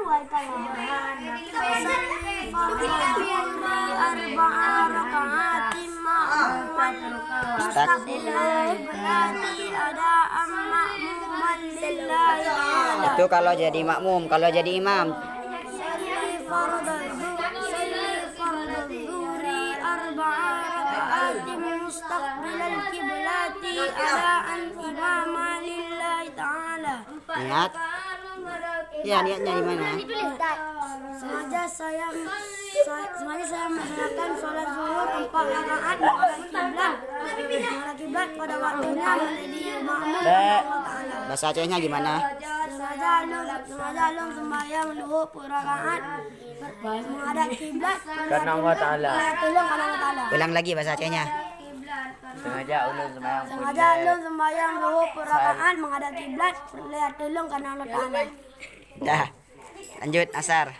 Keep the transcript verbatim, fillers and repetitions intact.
Usalli fardhu dhuhri arba'a raka'atin ma'muman mustaqbilal qiblati adaan ma'muman lillahi ta'ala. Itu kalau jadi makmum, kalau jadi imam. Usalli fardhu, usalli fardhu dhuhri arba'a raka'atin mustaqbilal qiblati adaan imaman lillahi ta'ala. Niat. Ya, niatnya gimana? Sengaja saya, sa-, sengaja saya melaksanakan sholat zuhur empat rakaat menghadap kiblat. Menghadap kiblat pada waktunya menjadi makmum Allah Ta'ala. Bahasa Acehnya gimana? Sengaja lôn, sengaja lôn sembahyang duhur peuet rakaat menghadap kiblat. Karena Allah Ta'ala. Tolong karena Allah Ta'ala. Ulang lagi bahasa Acehnya. Sengaja ulôn sembahyang. Sengaja ulôn sembahyang duhur peuet rakaat menghadap kiblat, lé tulông karena Allah Ta'ala. Dah. Lanjut asar.